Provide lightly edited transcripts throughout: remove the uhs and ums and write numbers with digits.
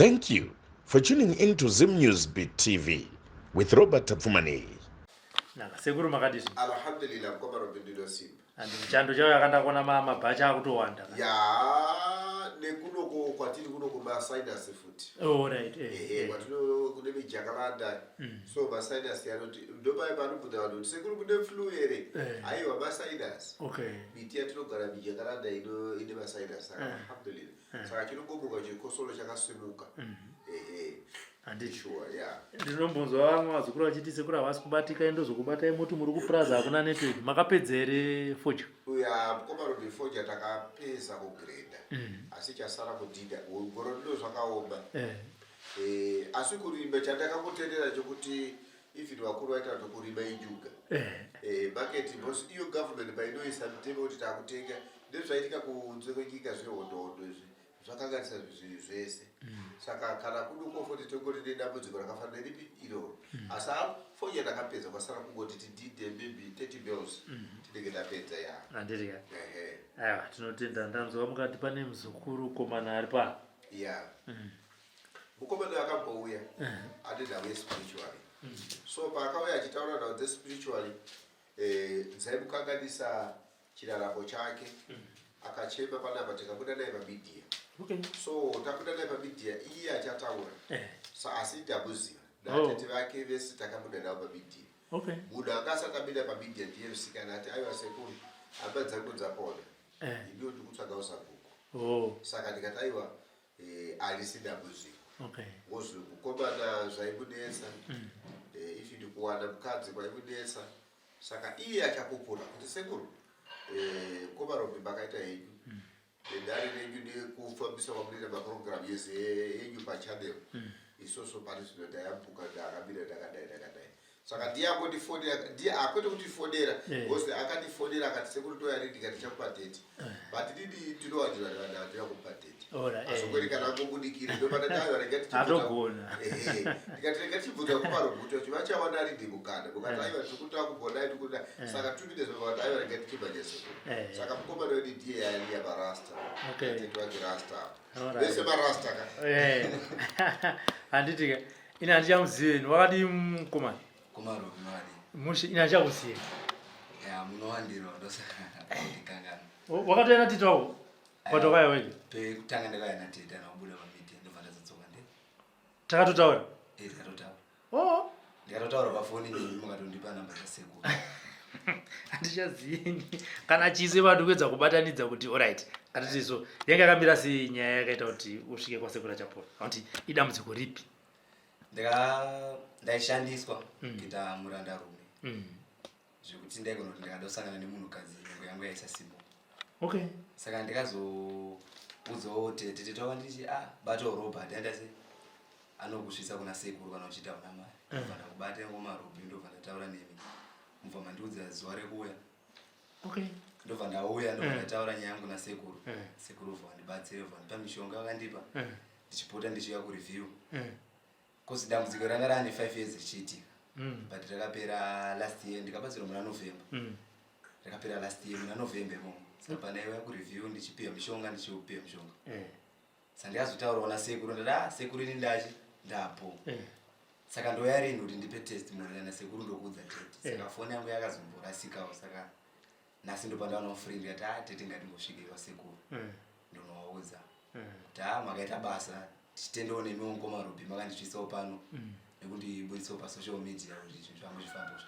Thank you for tuning in to Zim News Beat TV with Robert Tapfumaneyi. Naka sekuru makadii? Alhamdulillah mkoma Robin ndinosimba. Handi chando chauya kandakona mabhachi akutowanda. Ya nekunoko kwatiri kunoko masinus futi. Oh right. Eh, eh, kwatino kune mijakaranda. So masinus anoti ndopaye panobvunza vanhu kuti sekuru kune flu here? Eh. Aiwa masinus. Okay. Miti yatinogara mijakaranda ino ine masinus saka alhamdulillah. Saka chinongomuka chikosoro chakasimuka. Ehe. Handiti. Sure, yeah. Ndinombonzwa vamwe vazukuru vachiti sekuru havasi kubatika indozokubatai moti muri kupuraza hakuna network. Makapedza here fodya? Uya mukoma Robin fodya takapedza kugreda. Asi chasara kudhidha. Gore rino zvakaoma. Eh. Eh, asi kurima chandakangotendera chokuti even vakuru vaita kuti kurima injuga. Eh. Eh, market because iyo government painoisa mitemo kuti takutenga ndezvaitika kunze kwenyika zvehondohondo izvi zvakanganisa zvinhu zvese. Saka kana kuduko futi tongoti nedambudziko rakafanana neripi iroro. Asi fodya takapedza kwasara kungoti tidhidhe maybe 30 bales tinenge tapedza ya. Handiti ka. Ehe. Aiwa tinotenda ndanzwa mukati pane muzukuru komana ari pa. Yeah. Mukomana akambouya ane nhau yespiritually. So paakauya achitaura nhau dzespiritually dzaimukanganisa chiraramo chake akachema panapa tikabuda naye pamedia. Okay. So tabuda naye pamedia iye achataura. Eh. Sa asi ndamuziva. Oh. Natete vake vese takabuda navo pamedia. Okay. Munhu anga asati abuda pamedia ndiye musikana ati aiwa sekuru hama dzangu dzapona. Eh. Iniwo ndikutsvaga usabhuku. Oh. Saka ndikati aiwa harisi dambudziko. Okay. Ngozi mukomana zvaimunetsa ifi ndikuwana mukadzi kwaimunetsa saka iye achapupura kuti sekuru mukoma Robin makaita henyu nedare renyu nekufambisa kwamunoita mapurogiramu yese yenyu pachannel isusu pane zvino ndayambuka ndakamira ndakadai ndakadai saka ndiye akondifonera ndiye akwete kutifonera because akandifonera akati sekuru toyari ndikati ndichakupa date but inini ndinowanzira vanhu handina kumupa date Ora, asi kwete kana angobudikira ndopandati aiwa rega tichibvunza Atogona. Ehe, ndikati rega tichibvunza kumarobhuti vacho vachawana rini mukana mukati aiwa tiri kugonai tikuda saka 2 minutes vakati aiwa rega tichimhanya sekuru Eh. saka mukomana wedu ndiye yaiya marasta Okay. tete wake rasta Alright. vese marasta ka Eh. Handiti ka. Ina handichamuzivi wakadii mukomana? Kumarobi mari. Mushe ina handichakuzivi. Ya munowandirwa ndosaka ndikangana. Wakatoenda natete wako? Watokaya wewe. Pekutanga ndakauya natete anakubuda pamedia ndobva ndazodzoka ndi. Takatotaura. Eh tikatotaura. Oh. Ndikatotaura pafoni nemi mukatondipa namba dzasekuru. Handichazivi kana chise vanhu kuedza kubatanidza kuti alright ngatiti so yanga yakamira sei nyaya yakaita kuti usvike kwasekuru Achapola kuti idambudziko ripi? Ndaka ndaishandiswa kuita murandarume. Zvekuti ndaigona kuti ndikadosangana nemunhukadzi nhengo yangu yaisasimuka. Okay. Saka ndikazoudzawo tete tete wakandichi ah batawo Robert aenda sei anokusvitsa kuna sekuru kana uchiita una mari. Ndobva ndakubata ngoma Robi ndobva ndataura nemi. Mubva mandiudza zuva rekuuya. Okay. Ndobva ndauya ndobva ndataura nyaya yangu nasekuru. Sekuru bva vandibatsira bva vandipa mishonga vakandipa. Ndichipota ndichiuya kureview. Cause dambudziko ranga rane 5 years richiitika. But rakapera last year ndikabatsirwa muna November. Rakapera last year muna November imomo. Saka pandaiuya kureview ndichipiwa mishonga ndichipiwa mishonga. Saka ndikazotaurawo nasekuru ndati ah sekuru ini ndachi ndapo. Saka ndouya rini kuti ndipe testimony nasekuru ndokuudza tete. Saka foni yangu yakazomborasikawo saka nhasi ndopandawanawo free ndikati ah tete ngatingosvikei kwasekuru. Ndonovaudza kuti ah makaita basa tichitendawo nemiwo mukoma Robi makandisvisawo pano nekundibuditsawo pasocial media kuti zvinhu zvangu zvifambe zvakanaka.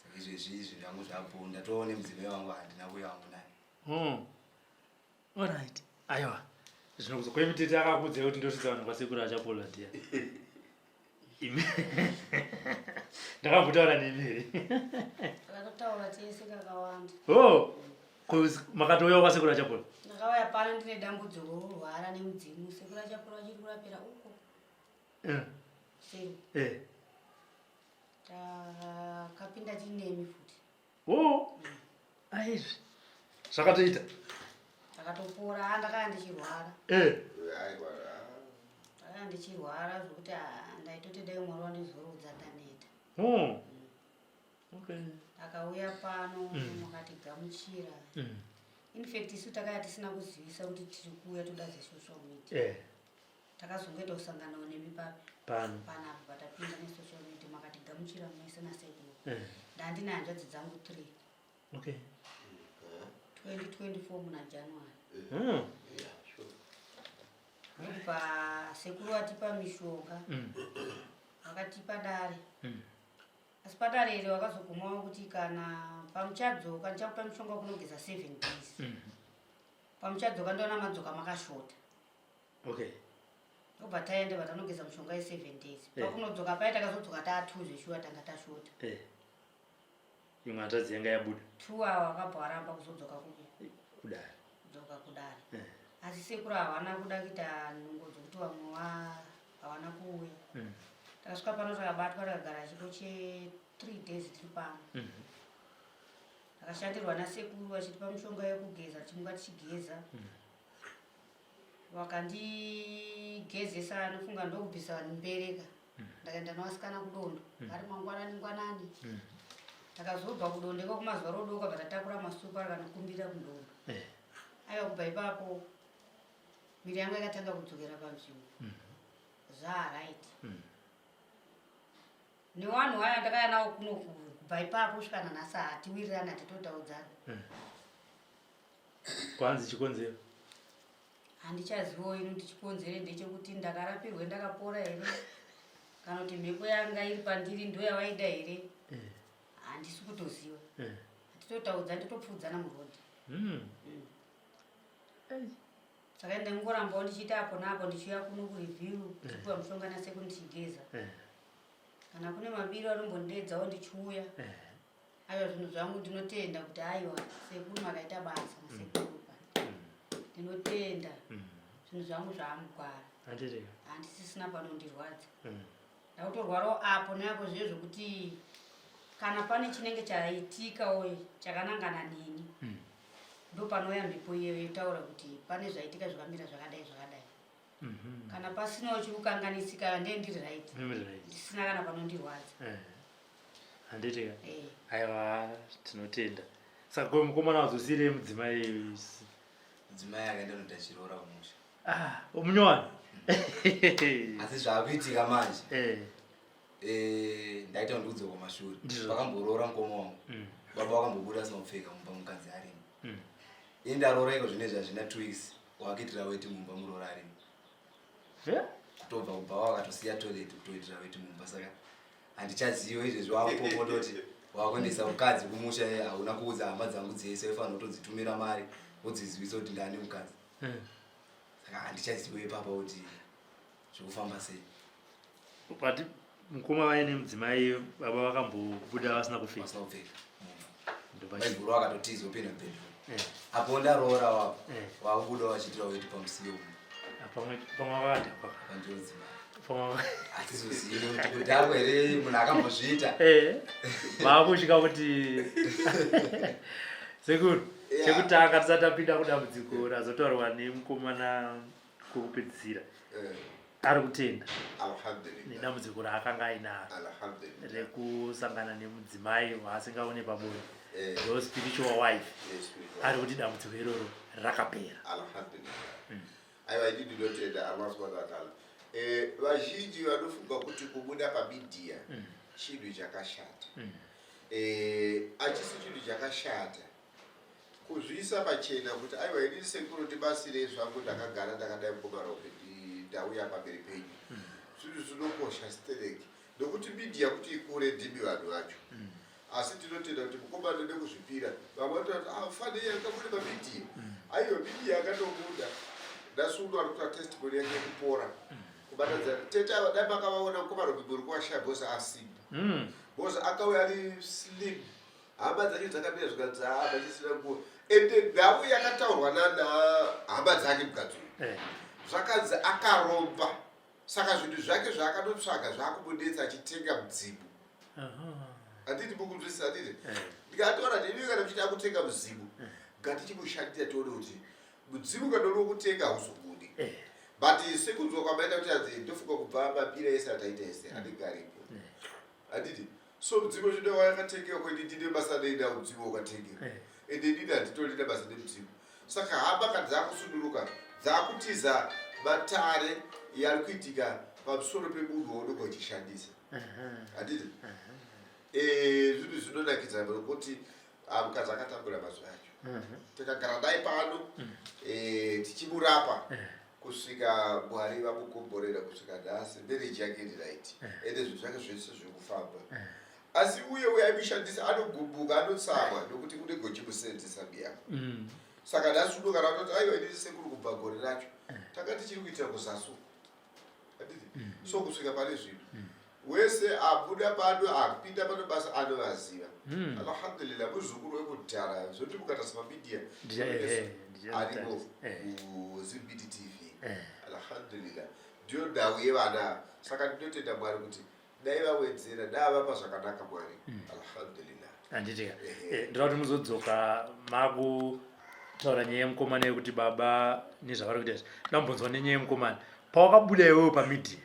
Saka izvezvi zvinhu zvangu zvapo ndatovawo nemudzimai wangu handina kuuya wangu naye. Oh. Alright. Aiwa. Zvino kwemi tete akakuudza kuti ndosvitsa vanhu kwasekuru Achapola ndiya. Imi. Ndakambotaura nemi here? Takatotaura tese kakawanda. Oh. Makatouya kwasekuru Achapola? Ndakauya pano ndine dambudziko rokurwara nemudzimu. Sekuru Achapola vachiri kurapira uko. Sei? Eh. Takapinda tinemi futi. Oh. Aizvi. Zvakatoita. Ndakatopora, ndakaya ndichirwara. Eh. Airwara. Ndakaya ndichirwara zvokuti ndaitoti dai Mwari wandizorodza ndaneta. Oh. Okay. Akauya pano mukatigamuchira. In fact isu takaya tisina kuzivisa kuti tiri kuuya toda zesocial media. Eh. Takazongoita kusanganawo nemi papi? Pano. Panapa patapinda nesocial media makatigamuchira mese nasekuru. Eh. Ndandine hanzvadzi dzangu 3. Okay. 2024 muna January. Yeah, sure. Ndobva sekuru vatipa mishonga. Vakatipa dare. Asi padare iri vakazogumawo kuti kana pamuchadzoka ndichakupa mishonga wekunogeza 7 days. Pamuchadzoka ndoona madzoka makashota. Okay. Ndobva taenda vatanogeza mishonga ye 7 days. Eh. Pakunodzoka paye takazodzoka taa 2 zveshuwa tanga tashota. Eh. Imwe hanzvadzi yanga yabuda. 2 awa vakabva varamba kuzodzoka kupi? Kudare. Kudzoka kudare. Eh. Asi sekuru havana kuda kuita nungo dzokuti vamwe havana kuuya. Takasvika pano takabatwa takagara chipo che 3 days tiri pano. Takashandirwa nasekuru vachitipa mishonga yekugeza tichimuka tichigeza. Vakandigezesa nofunga ndokubvisa mbereka. Ndakaenda nevasikana kudondo. Vari mangwanani ngwanani. Takazobva kudondo iko kumazuva rodoka bva tatakura masupa akanokumbira kudondo. Eh. Aiwa kubva ipapo miri yangu yakatanga kudzokera panzvimbo. Zvaa right. Nevanhu vaya ndakauya navo kuno kubva ipapo kusvika nanhasi hatiwirirani hatitotaudzani. Kwanzi chikonzero? Handichazivawo ini kuti chikonzero ndechekuti ndakarapirwe ndakapora here kana kuti mhepo yanga iri pandiri ndo yavaida here. Handisi kutoziva. Hatitotaudzani totopfuudzana murodhi. Saka ndingorambawo ndichiita apo naapo ndichiuya kuno kureview ndichipiwa mushonga nasekuru ndichigeza. Kana kune mabiro anombondedzawo ndichiuya. Aiwa zvinhu zvangu ndinotenda kuti aiwa sekuru makaita basa nasekuru pa. Ndinotenda zvinhu zvangu zvaamugwara. Handiti. Handisisina panondirwadza. Ndakutorwarawo apo neapo zviye zvokuti kana pane chinenge chaitikawo chakanangana neni. Ndopanouya mhepo iyoyo yotaura kuti pane zvaitika zvakamira zvakadai zvakadai. Kana pasinawo chiri kukanganisika ndee ndiri right. Ndiri right. Ndisina kana panondirwadza. Handiti ka? Eh. Aiwa tinotenda. Saka ko mukomana wazosiyirei mudzimai? Mudzimai akaenda noita chiroora kumusha. Ah, munyowani. Asi zvaakuitika manje. Eh. Ndaita ndikudzoka kumashure. Ndizvo. Pakamboroora mukoma wangu. Baba vakambobuda asina kupfeka mumba mukadzi arimo. Ini ndaroora iko zvinezvi hazvina 2 weeks. Wakuitira weti mumba muroora arimo. Eh? Kutobva kubva wakatosiya toilet kutoitira weti mumba saka handichaziva izvezvi wakupopota kuti wakuendesa mukadzi kumusha hauna kuudza hama dzangu dzese waifanira kutodzitumira mari wodzizivisa kuti ndane mukadzi. Saka handichaziva ipapa kuti zvikufamba sei. But mukoma vaine mudzimai baba vakambobuda vasina kupfeka. Vasina kupfeka. Ndopa Maiguru akatotiza opinda mubedroom. Eh. Apo ndaroora wapo. Eh. Wakubuda vachiitira weti pamusiwo. Pamwe pamwe vakadhakwa. Panjodzi. Pamwe Hatizozivi kuti kudhakwa here munhu akambozviita. Eh. Vakusvika kuti Sekuru, Yeah. chekutanga tisati tapinda kudambudziko razotaurwa nemukomana kwekupedzisira. Eh. Ari kutenda. Alhamdulillah. Nedambudziko raakanga ainaro. Alhamdulillah. Rekusangana nemudzimai waasingaone pabonde. Eh. Your spiritual wife. Yes, spiritual. Ari kuti dambudziko iroro rakapera. Alhamdulillah. Aiwa ini ndinotenda Allah subhanahu wa ta'ala. Eh, vazhinji vanofunga kuti kubuda pamedia chinhu chakashata. Eh, achisi chinhu chakashata. Kuzviisa pachena kuti aiwa ini sekuru ndibatsirei zvangu ndakagara ndakadai mumarope ndauya pamberi penyu. Zvinhu zvinokosha stereki. Nokuti media kuti ikure ndimi vanhu vacho. Asi tinotenda kuti mukomana nekuzvipira vamwe vanotaura kuti ah, fanei akabuda pamedia. Aiwa media akatobuda. Ndasundwa ari kuita testimony yake yekupora. Kubatadza tete ava dai makavaona mukoma Robi muri kuwashaya because asimba. Because akauya ari slim. Hama dzacho dzakamira zvikanzi haa pachisina nguva. Ende nhau yakataurwa nana hama dzake mukadzi uyu. Eh. Zvakanzi akaromba. Saka zvinhu zvake zvaakanotsvaga zvaakubudetsa achitenga mudzimu. Handiti mukunzwisisa handiti? Eh. Ndikataura kuti imi kana muchida kutenga mudzimu, ngatichimushandira tione kuti mudzimu kana uri wekutenga hauzobudi. Eh. But sekunzwa kwamaita kuti anzi ndofunga kubva mapira ese ataita ese anenge aripo. Handiti? So mudzimu zvino wakatengewa kwedu ndine basa nei nawo mudzimu wakatengewa. Eh. Ende inini handitorina basa nemudzimu. Saka hama kana dzakusuduruka dzakutiza matare yari kuitika pamusoro pemunhu waunenge uchishandisa handiti eh, zvinhu zvinonakidza nokuti ah, mukadzi akatambura mazuva acho tikagara naye pano eh, tichimurapa kusvika mwari vamukomborera kusvika nhasi marriage yake iri right ende zvinhu zvake zvese zviri kufamba asi uye uye aimushandisa anogumbuka anotsamwa nokuti unenge uchimusenzesa biyako mm. saka nhasi uno kana atoti aiwa inini sekuru kubva gore racho eh. tanga tichiri kuitira kuzasu handiti mm. so kusvika pane zvino mm. wese abuda pano apinda pano basa anovaziva mm. alhamdulillah muzukuru wekudhara zvoti mukatarisa pamedia ariko kuzimbidi tv eh. alhamdulillah ndiyo nhau yevana saka ndinotenda mwari kuti dai vawedzera dai avapa zvakanaka mwari mm. alhamdulillah handitika eh, ndoda kuti muzodzoka makutaura nyaya yemukomana yekuti baba nezvavari kuita izvi ndambonzwa nenyaya yemukomana pawakabuda iwewe pamedia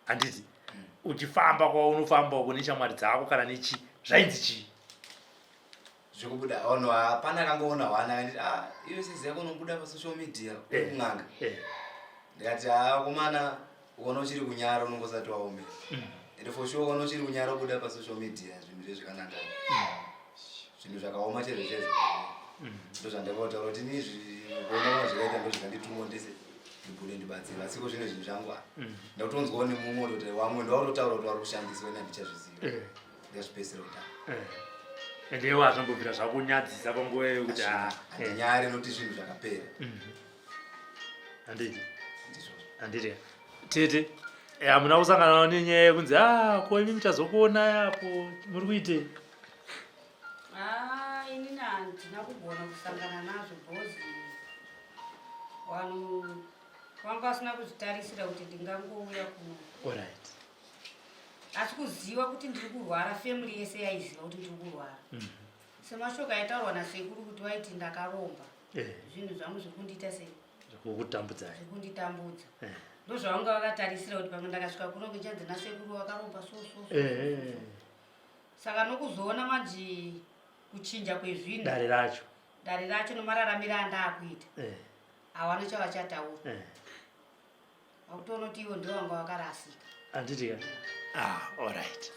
handiti mm. uchifamba kwaunofamba uko neshamwari dzako kana nechii zvainzi chii zvekubuda ono hapana akangoona hwana akanditi ah iwe size yako unobuda pasocial media uri eh, kun'anga eh. ndikati haa ah, komana ukaona uchiri kunyara unonge usati waomera mm. ende for sure ukaona uchiri kunyara ubuda pasocial media zvinhu zve zvakanaka mm. zvinhu zvakaoma chezvo chezvo mm. ndozvandakautaura kuti ini kuona kana zvakaita ndozvikandituma ndese ndibude ndibatsire asiko zvine zvinhu zvangu ah. ndakutonzwawo nemumwe kuti wamwe ndakutotaura kuti wari kushandiswa ini handichazviziva eh. ndazvipedzisira kudaro eh. ende iwe hazvambobvira zvakunyadzisa panguva iyoyo kuti ah, eh. handinyari nokuti zvinhu zvakapera mhm. handiti handiti tete eh, hamuna kusangana nenyaya yekunzi a ah, ko imi muchazokuona yapo muri kuitei ah, inini handina kugona kusangana nazvo bhozi vanhu vanga vasina kuzvitarisira kuti ndingangouya kuno orit asi kuziva kuti ndiri kurwara family yese yaiziva kuti ndiri kurwara mm -hmm. semashoko aitaurwa nasekuru kuti waiti ndakaromba eh. zvinhu zvangu zviri kundiita sei zvekukutambudza zvekunditambudza eh. ndozvavanga vakatarisira kuti pamwe ndakasvika kuno kuchanzi nasekuru wakaromba so so so eh. saka nokuzoona manje kuchinja kwezvinhu dare racho dare racho nomararamiro andaakuita hawana chavachataura Wakutoona kuti ivo ndivo vanga vakarasika. Handiti ka? Ah, alright.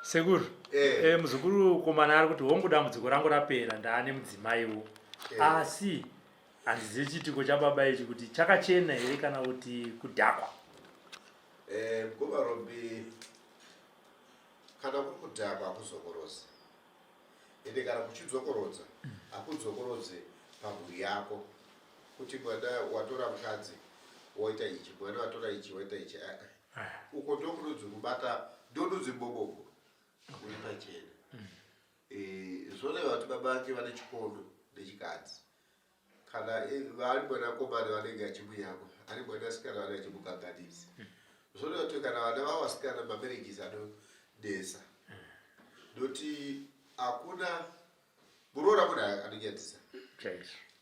Sekuru, eh. Eh, muzukuru komana ari kuti hongu dambudziko rangu rapera ndaane mudzimaiwo. Eh. Asi handizivi chiitiko chababa ichi kuti chakachena here kana kuti kudhakwa. Eh, mukoma Robi kana kuri kudhakwa hakuzokorozi. Ende kana kuchidzokorodza hakudzokorodze pamhuri yako kuti mwana watora mukadzi woita ichi mwana watora ichi woita ichi aa ah. uko ndokunonzi kubata ndononzi bobobo uri pachena mm. eh, zvoreva kuti baba vake vane chikono nechikadzi kana eh, vari mwanakomana vanenge achimuyamwa ari mwanasikana vanenge achimukanganisa hmm. zvoreva kuti kana vana vavo vasikana mamarriages anonetsa hmm. noti hakuna muroora munhu anonyadzisa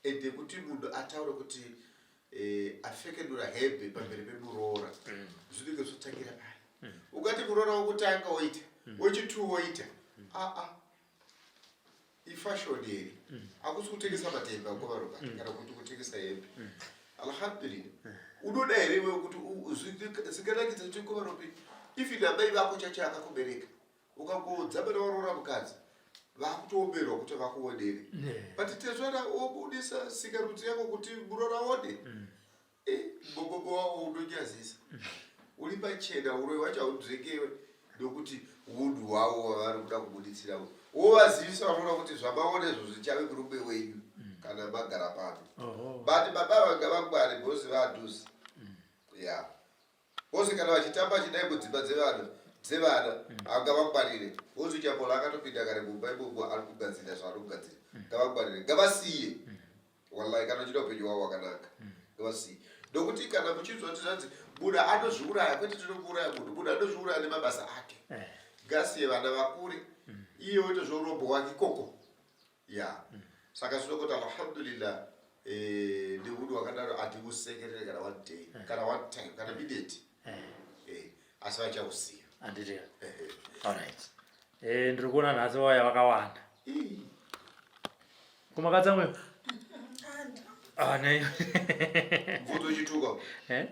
ende kuti munhu ataure kuti eh, afekenura hembe pamberi pemuroora hmm. zvinenge zvotangira pai ukati muroora wokutanga woita wechitwo woita aa ifashion here mm. akusi kutengesa matemba kovaroka mm. kana kuti kutengesa hembe mm. alhamdulillah unoda here iwewe kuti zvikanakidza kuti kovaropi even amai vako chacho akakubereka ukangodzamara waroora mukadzi vakutoomberwa kuti vakuonere but tezvara wobudisa sikarudzi yako kuti muroora one Eh, mbobobo wavo unonyazisa uri pachena uroyi wacho haunzvengewe nokuti unhu hwavo wavari kuda kubuditsira wovazivisa vanoona kuti zvamaona izvo zvichave murume wenyu kana magara pano but baba vanga vangware bhosi vaadhuze ya bhosi kana vachitamba chidai mudzimba dzevana dzevana angavangwarire bhosi chapola akatopinda kare mumba imomo ari kugadzira zvaari kugadzira ngavangwarire ngavasiye Wallahi kana uchida upenyu hwavo hwakanaka ngavasiye nokuti kana muchinzwa kuti zvanzi munhu anozviuraya kwete tinokuuraya munhu munhu anozviuraya nemabasa ake eh. ngasiye vana vakure mm. iye woita zveurombo hwake ikoko ya mm. saka zvinokoti alhamdulillah eh, neunhu hwakadaro hatiusekerere kana one day eh. kana one time kana minute asi vachausiya handiti alright ndiri kuona nhasi vauya vakawanda Kumakatsamwe. Ah, nei. Mvuto chituka. Eh?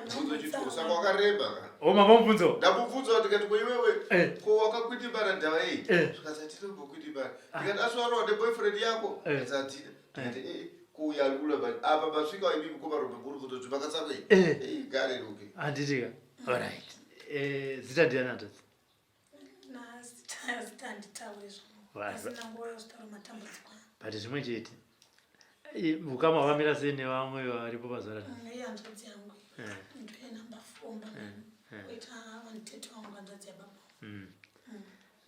Mubvunzo chituko saka wakarema ka. O makamubvunzo. Ndamubvunza ndikati ko iwewe Eh. ko wakakwidibana ndava yei? Eh. Zvikanzi hatina kumbokwidibana. Ndikati asi warohwa neboyfriend yako? Eh. Zvikanzi handina. Ndikati eh ko uyu ari kuramba. Apa masvika imi mukoma Rombe muri kutoti makatsamwei? Eh. Eh ngareruke. Handitika. Alright. Eh, zita ndiani hanzvadzi? Nazita zita handitauri zvangu. Asina nguva yekutaura matambudziko angu. But zvimwe chete. Eh, Ukama hwakamira sei nevamwe varipo pazuva ranhasi? Iyi hanzvadzi yangu. Eh. Ndiye number 4 mba. Koita vanitete vangu hanzvadzi yababa.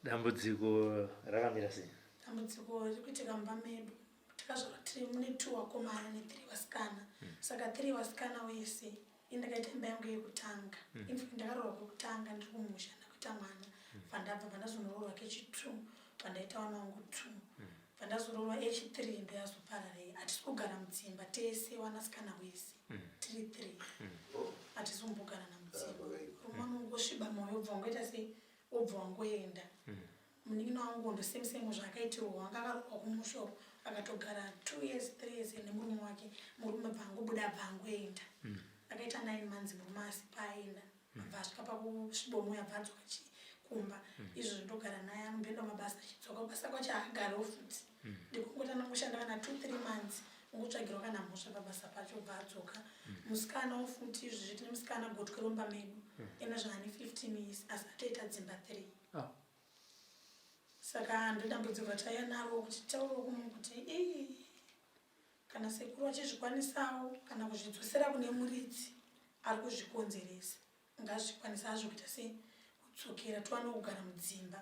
Dambudziko rakamira sei? Dambudziko riri kuitika mumba medu. Takazvarwa tiri mune 2 vakomana ne 3 vasikana. Saka 3 vasikana wese ini ndakaita imba yangu yekutanga. In fact ndakaroorwa kwekutanga ndiri kumusha ndakuita mwana. Bva ndabva bva ndazonoroorwa kechi2 bva ndaita vana vangu 2. Bva ndazoroorwa echi3 ndoyazoparara iyi. Hatisi kugara mudzimba tese vanasikana wese. Tiri 3. Hatisi kumbogarana mudzimba. Rumwe anongosviba moyo obva wangoita sei obva wangoenda. Munin'ina wangu ndo same same zvaakaitirwa wanga akaroorwa kumusha uko akatogara 2 years 3 years nemurume wake. Murume bva angobuda bva angoenda. Akaita 9 months murume asi paaenda. Abva asvika pakusviba moyo abva adzoka kumba. Izvozvo ndogara naye anomboenda kumabasa achidzoka kubasa kwacho haagariwo futi. Ndikungoti anongoshanda kana 2 3 months ongotsvagirwa kana mhosva pabasa pacho obva adzoka. Musikanawo futi izvozvi tine musikana gotwe romba medu. Ena zvaane 15 years asi atoita dzimba 3. Ah. Saka ndodambudziko rataiya naro kuti titaure kuno kuti ii kana sekuru vachizvikwanisawo kana kuzvidzosera kune muridzi ari kuzvikonzeresa ngazvikwanisa hazvo kuita sei kudzokera tiwane kugara mudzimba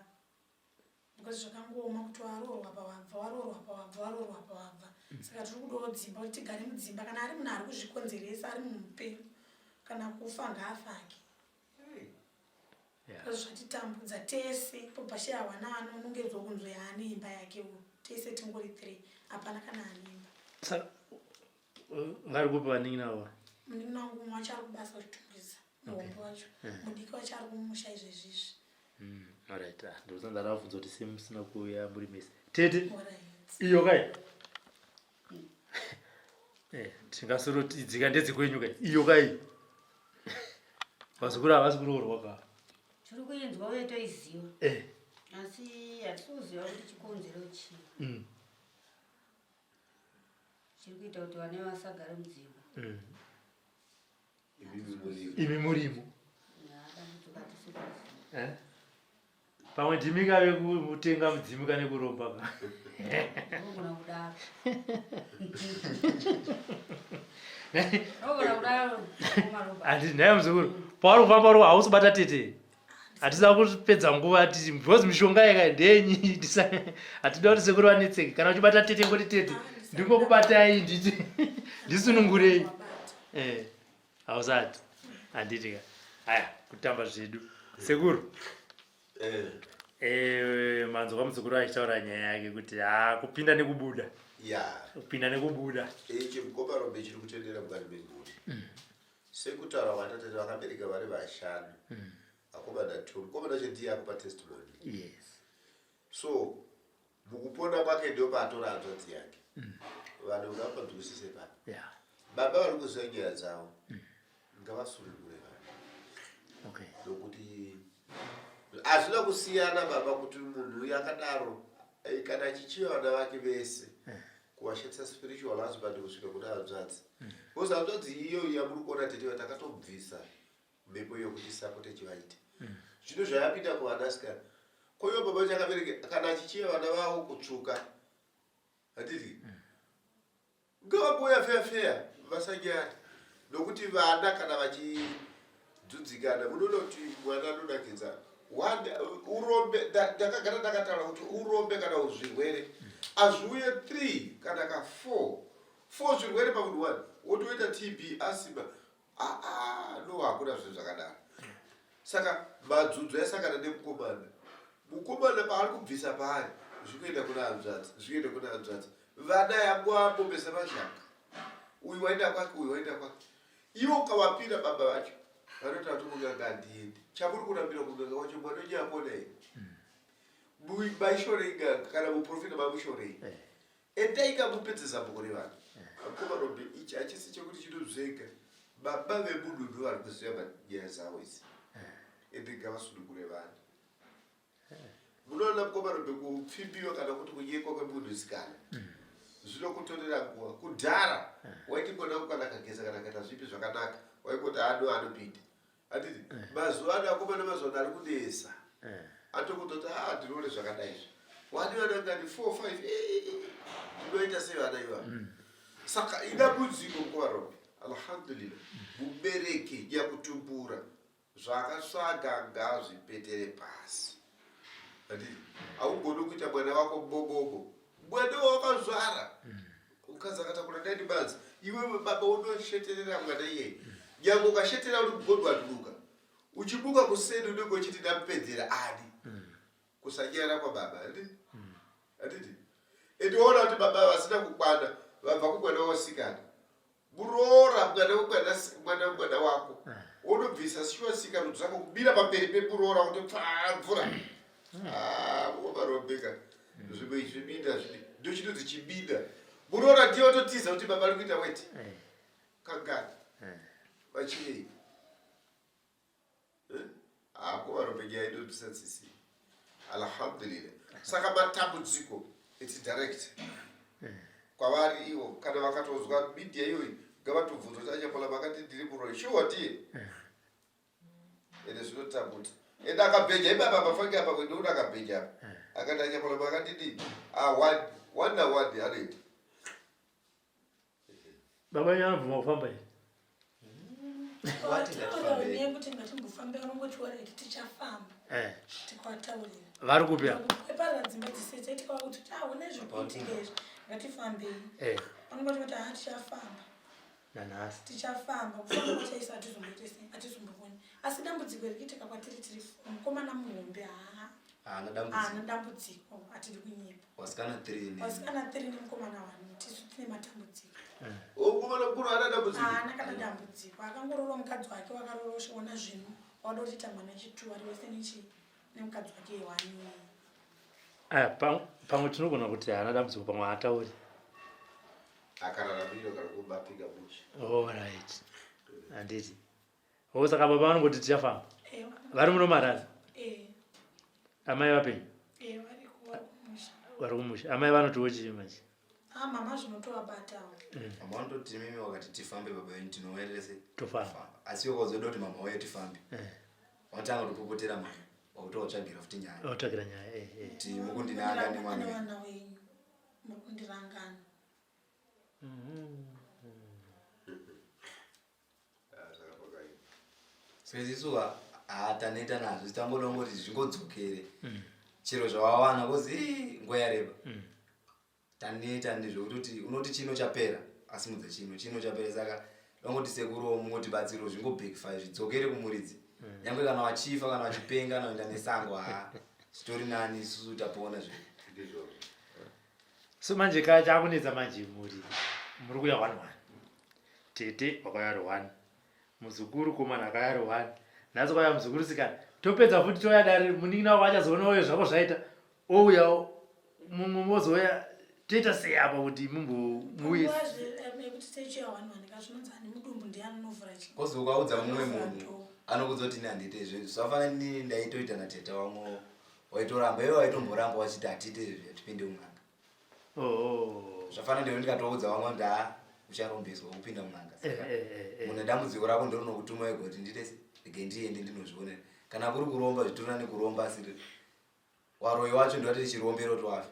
because zvakangooma kuti waroorwa pawabva waroorwa pawabva waroorwa pawabva. Saka tiri kudawo dzimba kuti tigare mudzimba kana ari munhu ari kuzvikonzeresa ari munhu mupenyu kana kufa ngaafake. Yeah. Because zvatitambudza tese pobva shaya wana anonongedzwa kunzwe yaane imba yake uyu tese tingori 3 hapana kana ane imba. Saka vari kupi vanin'ina vavo? Munin'ina wangu umwe wacho ari kubasa kuchitungwiza muhombe wacho. Mudiki wacho ari kumusha izvezvi izvi. Alright, ah, ndikuti ndakabvunza kuti sei musina kuuya muri mese. Tete, Alright. iyo kai. Eh, tingasoroti dzika ndedzekwenyu kai. Iyo kai. Vazukuru havasi kuroorwa ka. Tiri kuinzwa uye toiziva. Eh. Asi hatisi kuziva kuti chikonzero chii. Chiri kuita kuti vana vasagare mudzimba. Imi murimo. Dambudziko hatisi kuziva. Eh? Pamwe ndimi kave kutenga mudzimu kane kuromba ka. Unogona kudaro. Unogona kudaro. Handiti nhai muzukuru. Pauri kufamba uri hausi kubata tete. Hatisa kupedza nguva titi because mishonga yaka ndenyi hatida kuti sekuru vanetseke. Kana uchibata tete ngoti tete ndingokubatai nditi ndisunungurei. Eh. Hausati. Handiti ka. Aya kutamba zvedu. Sekuru. Eh. Eh, manzwa muzukuru achitaura nyaya yake kuti ha kupinda nekubuda. Yeah. Kupinda nekubuda. Ichi mukoma Rombe chiri kutendera mukati memhuri. Sekutaura kwatatete vakabereka vari vashanu. Vakomana 2. Mukomana wacho ndiye akupa testimony. Yes. So mukupona kwake ndio paatora hanzvadzi yake. Vanhu ngavapanzwisise papa. Yeah. Baba vari kuziva nyaya dzavo. Ngavasunungure vanhu. Okay. Nokuti hazvina kusiyana baba kuti munhu uyu akadaro kana achichiva vana vake vese kuvashandisa spiritual husband kusvika kuna hanzvadzi. Because hanzvadzi iyoyo yamuri kuona tete takatobvisa mhepo yokuti sapote chivaite. Zvino zvayapinda kuvanasikana. Koiwo baba vacho akabereka kana achichiva vana vavo kutsvuka. Handiti? Ngavamboya feya feya vasanyara. Nokuti vana kana vachidzudzikana munoona kuti mwana anonakidza. One urombe ndakagara ndakataura kuti urombe kana zvirwere azviuye 3 kana ka 4 4 zvirwere pamunhu 1 wotoita TB asima no hakuna zvinhu zvakadaro. Saka madzudzo yasangana nemukomana. Mukomana paari kubvisa paari zvikuenda kuna hanzvadzi, zvikuenda kuna hanzvadzi. Vana yangu ambomesa mashanga. Uyu waenda kwake, uyu waenda kwake. Iwo ukavapira baba vacho vanotaura kuti kunganga handiendi. Chamuri kurambira kunganga kwacho mwana wenyu apona here? Maishorei nganga kana muprofita mamushorei? Endai kamupedze zambuko revanhu. Mukoma Rombe ichi hachisi chekuti chinozvenga. Baba vemunhu ndovari kuziva nyaya dzavo idzi ende ngavasunungure vanhu. Munoona mukoma Robe kupfimbiwa kana kuti kunyekwa kwemunhusikana zvinokutorera nguva. Kudhara waiti mwana wako kana akageza kana akaita zvipi zvakanaka waingoti ano anopinda. Handiti mazuva ano akomana mazuva ano ari kunetsa. Atokutoti ah ndinoone zvakadai izvi. Wani vana ngani 4 5 ndinoita sei vana ivava. Saka idambudziko mukoma Robe. Alhamdulillah mubereki nyakutumbura Zvaakatsvaga ngaazvipetere pasi. Handiti haugoni kuita mwana wako bobobo. Mwana wawakazvara. Mukadzi akatakura nine months. Iwewe baba unosheterera mwana iyeye. Nyangwe ukasheterera uri kugodwaduka. Uchimuka kuseni unenge uchiti ndamupedzera ani. Kusanyara kwababa. Handiti? Handiti? Ende woona kuti baba vasina kukwana vabva kumwana wasikana. Muroora mwana wemwana mwana wemwana wako wonobvisa shuwa sika rudzi rako kubira pamberi pemuroora kuti pfaa mvura. Ah, unomarombeka. Zvimwe zvibinda zvidi. Ndochinonzi chibinda. Muroora ndiye ototiza kuti baba ari kuita weti. Kangani? Vachirei? Hako varume nyaya inonzwisa tsitsi. Alhamdulillah. Saka matambudziko it's direct. Kwavari ivo kana vakatonzwa media iyoyi ngavatobvunza kuti achapola makati ndiri muroyi. Sure ndiye. Ende zvinotambudza. Ende akabheja ipapa pafange apa ndokuti akabheja apa. Akati achapola makati ndii? Ah one one na one anoita. Baba venyu vanobvuma kufamba here? Kuti ngatimbofambe vanongoti wareti tichafamba eh. tikavataurira vari kupi apa kweparira dzimba dzisetse tikava kuti taone zviri kuitika izvi ngatifambei eh. vanongoti kuti haa tichafamba nanhasi tichafamba kufamba kwachaisa hatizomboite sei hatizombooni asi dambudziko riri kuitika kwatiri tiri mukomana muhombe haa haana dambudziko haana dambudziko hatidi kunyepa Wasikana 3 ne. Wasikana 3 nemukomana 1 tisu tine matambudziko. Mukomana mukuru haana dambudziko. Haana kana dambudziko. Akangoroora mukadzi wake wakaroora uchiona zvinhu wada kutoita mwana chitu vari wese nechi nemukadzi wake wani. Aya pamwe tinogona kuti haana dambudziko pamwe haatauri. Akararamira kana kubatika mushe. All right. Handiti. Oh, saka baba vanongoti tichafamba. Vari muno marari. Eh. Amai vapenyu. Eh, vari kumusha. Vari kumusha. Amai vanotiwo chii manje? Ah, mama zvinotovabatawo. Mama vanototi mimi wakati tifambe baba venyu tinowerese. Tofamba. Asi iwe ukazoda kuti mama uye tifambe. Eh. Vanotanga kutopopotera mama. Wakutovatsvagira futi nyaya. Vakutsvagira nyaya. Eh, eh. Kuti mukundinanga nemwana wenyu. Mwana wenyu. Mukundirangana. So isisu haa taneta nazvo tangoda kungoti zvingodzokere chero zvawawana kozi ii, nguva yareba taneta ndezvekutoti unoti chino chapera asimudza chino chino chapera saka dangoti sekuruwo mungotibatsirawo zvingobhekifai zvidzokere kumuridzi nyangwe kana wachifa kana wachipenga kana kuenda nesango haa zvitori nani isusu tapona zvedu. Ndizvozvo. So manje ka chakunetsa manje muri muri kuya one one. Tete wakauya ari one. Muzukuru komana akauya ari one. Nhasi kwauya muzukuru sikana. Topedza futi touya dare munin'ina wako achazoona uye zvako zvaita. Ouya mumwe mozouya toita sei apa kuti mumbo muuye. Yekuti techiya one one ka zvinonzi ani mudumbu ndiani unovhura chi. Kozi ukaudza mumwe munhu anokuudza kuti ini handiite izvo zvafanana nini ndaitoita natete wangu waitoramba iwe waitomboramba wachiti hatiite izvi hatipinde mun'anga Oh. Zvafanana ndiro ndikatoudza vamwe kuti haa ucharombeswa kupinda mun'anga. Eh, eh, eh, eh. Mune dambudziko rako ndorunokutuma wega kuti ndiite se rege ndiende ndinozvionera. Kana kuri kuromba zvitori nani kuromba asi waroyi wacho ndiwati chirombero toafe.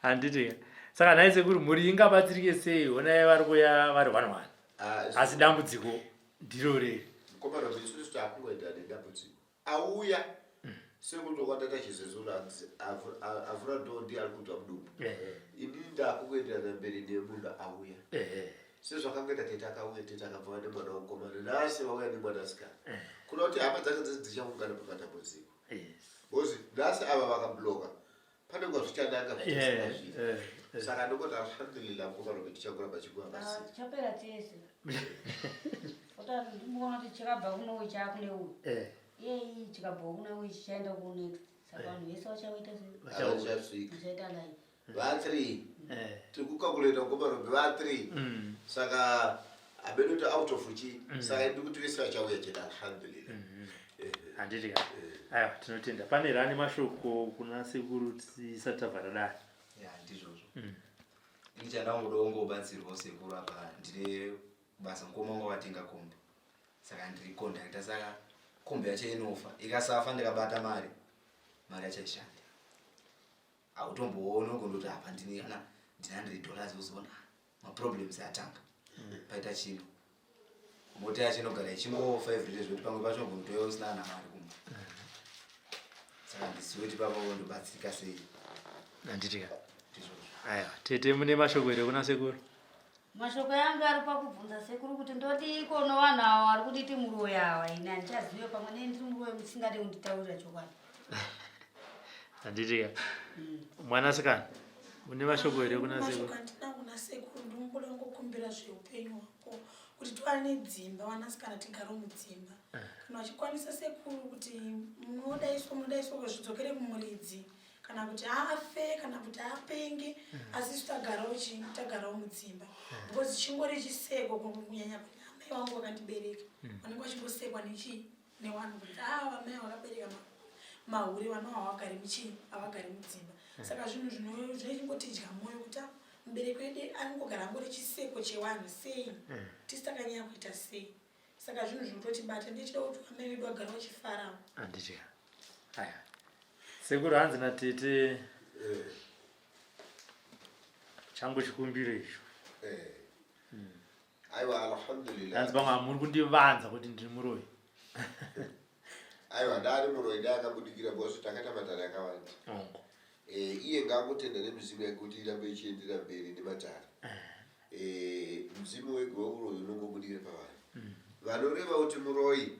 Handiti saka nhai sekuru mhuri ingabatsirike sei honai vari kuya vari one one Ah, asi dambudziko ndiro reri Mukoma Robi, isusu takungoenda nedambudziko. Auya sekuru kwatata chizezuru hanzi avhura door ndiye ari kunzwa mudumbu. Inini ndakungoenderana mberi nemunhu auya. Sezvakangoita tete akauya tete akabva nemwana womukomana nhasi vauya nemwanasikana. Kuda kuti hama dzake dzese dzichaungana pamatambudziko. Because nhasi ava vakabloka pane nguva zvichanaka zvichasina zviya. Saka ndongoti alhamdulillah mukoma Robi tichangoramba chiguva pasina. Tichapera tese. Ota ndimboona kuti chakabva kune uyu chaakune uyu. Iyeyi chikabva kune uyu chichaenda ku next. Saka vanhu vese vachaita sei? Vachasvika. Vachaita line. Va3 tiri kukakuleta mukoma Robi va3 mm. Saka abenoti out of chi mm. Saka ndi kuti vese vachauya chete alhamdulillah mm. Eh. Handiti ka eh. Aiwa tinotenda pane rani mashoko kuna sekuru tisati tavhara dare ya ndizvozvo mm. Ini chandangodawo ngobatsirwawo sekuru apa ndine basa mukoma wangu wakatenga kombi saka ndiri conductor saka kombi yacho inofa ikasafa ndikabata mari mari yacho haishandi hautomboona ugondoti apa ndine kana ndine 100 dollars uzoona maproblems atanga mm. Paita chino mota yacho inogara ichingofa everyday zvekuti pamwe pacho ugonotouya usina ana mari kumba mm. Saka ndizive kuti papa ndobatsirika sei handitika aiwa tete mune mashoko here kuna sekuru Mashoko yangu ari pakubvunza sekuru kuti ndodiiko novanhu ava vari kunditi muroyi ava ini handichazive pamwe nei ndiri muroyi musingade kunditaurira chokwadi. Handitika mm. Mwanasikana une mashoko here kuna sekuru? Mashoko andina kuna sekuru ndinongoda kungokumbira zveupenyu hwako kuti tiwane dzimba vanasikana tigare mudzimba eh. Kana vachikwanisa sekuru kuti munodaiswa munodaiswa zvidzokere kumuridzi kana kuti afe kana kuti apenge mm. Asi isu tagarawo chi tagarawo mudzimba mm. Because chingori chiseko kunyanya kune amai vangu vakandibereka mm. Vanenge vachingosekwa nechi nevanhu kuti a ah, vamai vakabereka mahure vana havagari muchii havagari mudzimba mm. Saka zvinhu zvinongotidya mwoyo kuti ah, mubereki wedu anongogara angori chiseko chevanhu sei mm. Tisi takanyanya kuita sei saka zvinhu zvinototibata ndichida kuti amai vedu vagara vachifarawo handiti aya sekuru hanzi natete eh. Changu chikumbiro icho eh. Aiwa alhamdulillah hanzi pamwe hamuri kundivanza kuti ndiri muroyi aiwa ndaari muroyi dai akabudikira because takaita matare akawanda eh, iye ngaangotenda nemizimu yake kuti irambe ichiendera mberi nematare eh. Mudzimu wega weuroyi unongobudikira pavanhu mm. Vanoreva kuti muroyi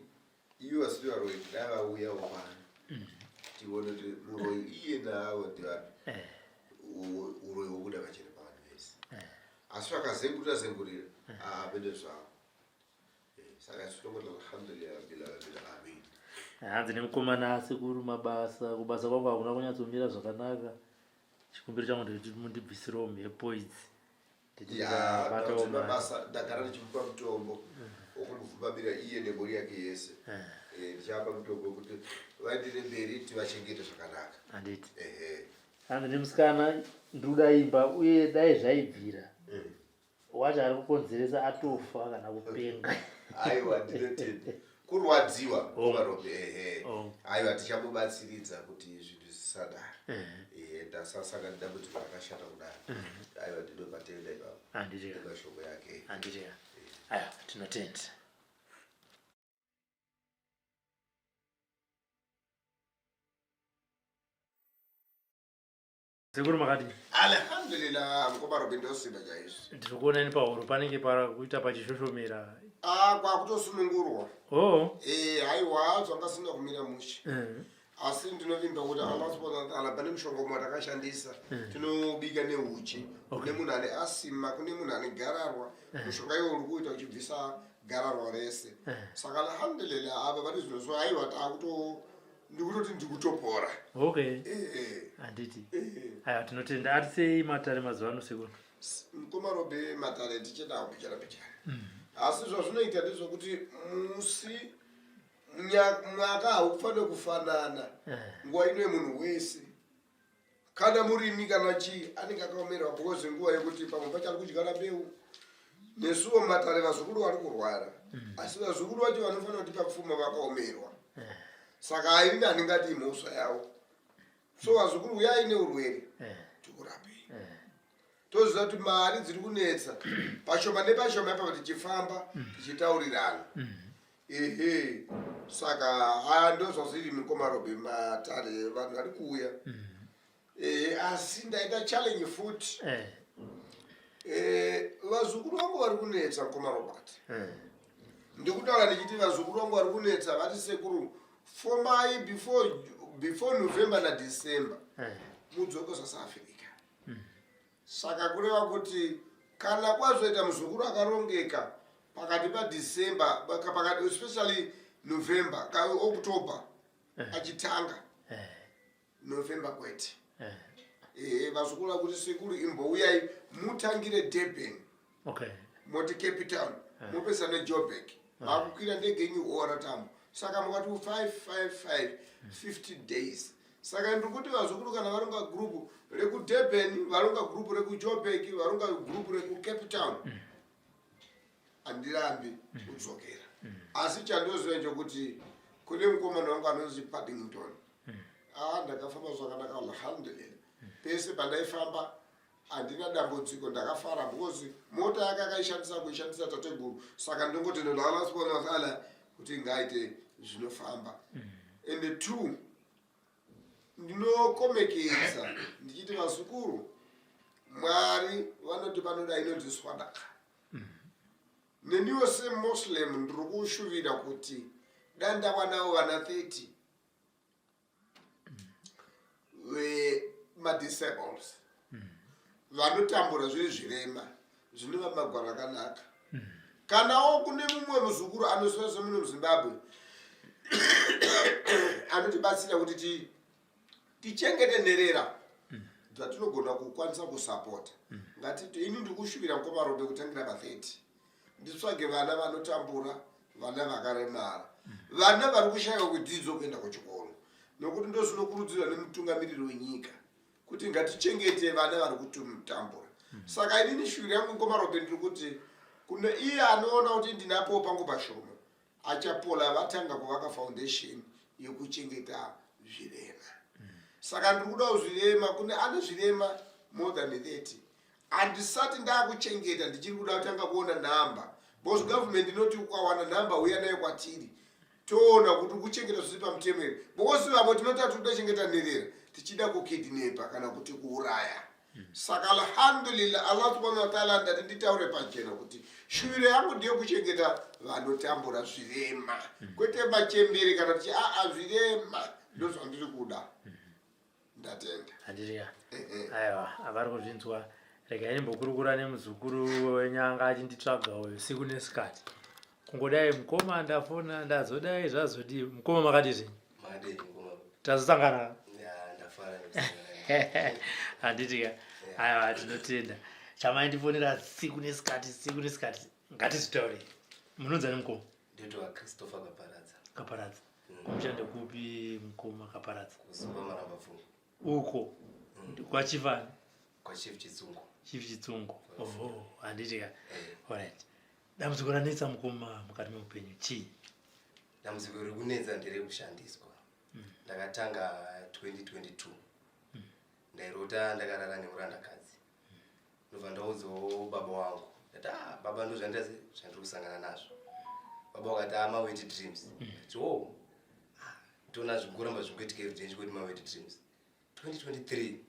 ivo vasiri varoyi dai vauyawo pano mm. Tione kuti muroyi iye naavo ndivapi eh. Uroyi wobuda pachena pavanhu vese eh. Asi vakazengurira zengurira apende zvavo saka isu tongoti alhamdulillah rabbil alamin amin hanzi nemukomana asekuru mabasa kubasa kwangu hakuna kunyatsomira zvakanaka chikumbiro changu ndekuti mundibvisirewo mhepo idzi mabasa ndagara ndichimupa mutombo wokumuvhumbamira iye nemhuri yake yese eh. Eh, ndichavapa mutombo wekuti vaendere mberi tivachengete zvakanaka handiti hanzi nemusikana ndikuda imba uye dai zvaibvira mm. Wacho ari kukonzeresa atofa kana kupenga. Aiwa ndinotenda. Kurwadziwa varobe ehe. Aiwa tichamubatsiridza kuti zvinhu zvisadaro. Ehe ndasasanga nedambudziko rakashata kudaro. Aiwa ndinopatenda ipapo. Handiti. Mashoko yake. Handiti. Aiwa tinotenda. Sekuru makadii? Alhamdulillah mukoma Robi ndosimba chaizvo. Ndiri kuona ini pahuro panenge para kuita pachishoshomera. Ah kwakutosunungurwa. Oh. Eh haiwa zvanga sina kumira mushe. Mm. Asi ndinovimba kuti Allah subhanahu wa ta'ala pane mushonga umwe watakashandisa mm. Tinobika neuchi. Okay. Kune munhu ane asima, kune munhu ane gararwa. Mm. Mushonga iwo uri kuita uchibvisa gararwa rese. Mm. Saka alhamdulillah apa pari zvino so haiwa takuto ndikutoti ndikutopora okay eh, handiti eh. Aiwa tinotenda ari sei matare mazuva ano sekuru mukoma Robe matare tichidawo pichana pichana mm. Asi zvazvinoita ndezvekuti musi mwaka haufanire kufanana eh. Nguva ino yemunhu wese kana murimi kana chii anenge akaomerwa because nguva yekuti pamwe pacho ari kudyara mbeu nesuwo matare vazukuru vari kurwara mm. Asi vazukuru vacho vanofanira kutipa pfuma vakaomerwa eh. Saka ini handingati imhosva yavo so vazukuru uyai neurwere eh. Tikurapei eh. Toziva kuti mari dziri kunetsa pashoma nepashoma ipapa tichifamba mm. Tichitaurirana mm. Ehe saka haya ndo zvazviri mukoma Robe matare vanhu vari kuuya mm. Ehe asi ndaita challenge futi eh. Eh, vazukuru vangu vari kunetsa mukoma Robert eh. Ndikutaura ndichiti vazukuru vangu vari kunetsa vati sekuru fomai before, before November naDecember eh. Mudzoke South Africa mm. Saka kureva kuti kana kwazoita muzukuru akarongeka pakati paDecember pakati especially November October eh. Achitanga eh. November kwete eh. Ehe, vazukuru vakuti sekuru imbouyai mutangire Durban, Okay. moti Cape Town, mopesa neJoburg, makukwira ndege yenyu ora tambo. Saka mukati 555 50 days. Saka ndiri kuti vazukuru kana varonga gurupu rekuDurban, varonga gurupu rekuJoburg, varonga gurupu rekuCape Town, handirambi kudzokera. Asi chandoziva nchekuti kune mukomana wangu anonzi Paddington. A, ndakafamba zvakanaka, alhamdulillah. Pese pandaifamba handina dambudziko, ndakafara because mota yake akaishandisa kuishandisa tateguru. Saka ndingotenda Allah subhanahu wa taala kuti ngaite zvinofamba. And two, ndinokomekedza ndichiti vazukuru, Mwari vanoti vanoda inonzi swadaka. Neniwo seMuslim ndiri kushuvira kuti dandawanawo vana 30 vemadisables vanotambura, zviri zvirema zvinova magwaro akanaka. Kanawo kune mumwe muzukuru anoziva semuno muZimbabwe anotibatsira kuti tichengete nherera dzatinogona kukwanisa kusapota, ngatiti ini ndiri kushuvira mukomarobe kutangira pa30, nditsvage vana vanotambura, vana vakaremara, vana vari kushayiwa kudzidzo kuenda kuchikoro, nokuti ndo zvinokurudzirwa nemutungamiriri wenyika kuti ngatichengete vana vari kutambura. Saka inini shuviro yangu, ngomarobe, ndiri kuti kune iye anoona kuti ndinapowo pangu pashoma, achapola vatanga kuvaka foundation yekuchengeta zvirema. Saka ndiri kudawo zvirema, kune ane zvirema more than 30. Handisati ndakuchengeta, ndichiri kuda kutanga kuona nhamba, because government inoti ukawana nhamba uya nayo kwatiri, toona kuti kuchengeta zvisi pamutemo here, because vamwe tinoti tiri kuda nherera tichida kukidnepa kana kuti kuuraya. Saka alhamdulillah, Allah subhanahu wa taala, ndati nditaure pachena kuti shuviro yangu ndeyekuchengeta vanotambura, zvirema, kwete machembere kana tichi aa, zvirema ndo zvandiri kuda. Ndatenda. Handiriya. Aiwa, avari kuzvinzwa. Regai ndimbokurukura nemuzukuru wenyanga achinditsvaga uyu siku nesikati, kungodai mukoma ndafona, ndazodai, zvazodii. Mukoma, makadii zvenyu? Madei, mukoma. Tazosangana. Ya, ndafara nekusangana. Handiti ka? Aiwa, tinotenda. Chamaindifonera siku nesikati, siku nesikati, ngatizvitaurei. Munonzani, mukoma? Ndinoitwa Christopher Kaparadza. Kaparadza. Kumushande kupi, mukoma Kaparadza? Kuzuva Maramba Pfungwa. Uko kwachifani? KwaChief Chitsungu. Chief Chitsungu, oho, handiti ka? Alright, dambudziko ranetsa mukoma mukati meupenyu chii? Dambudziko riri kunetsa nderekushandiswa. Ndakatanga 2022, ndairota ndakarara nemurandakadzi, ndobva ndaudzawo baba wangu. Ndati, "Ah, baba, ndo zvandira zvandiri kusangana nazvo." Baba vakati, "Ah, mawet dreams." Ndati, "Oh, ah, toona zvingoramba zvingoitika everyday ndichingoti mawet dreams." 2023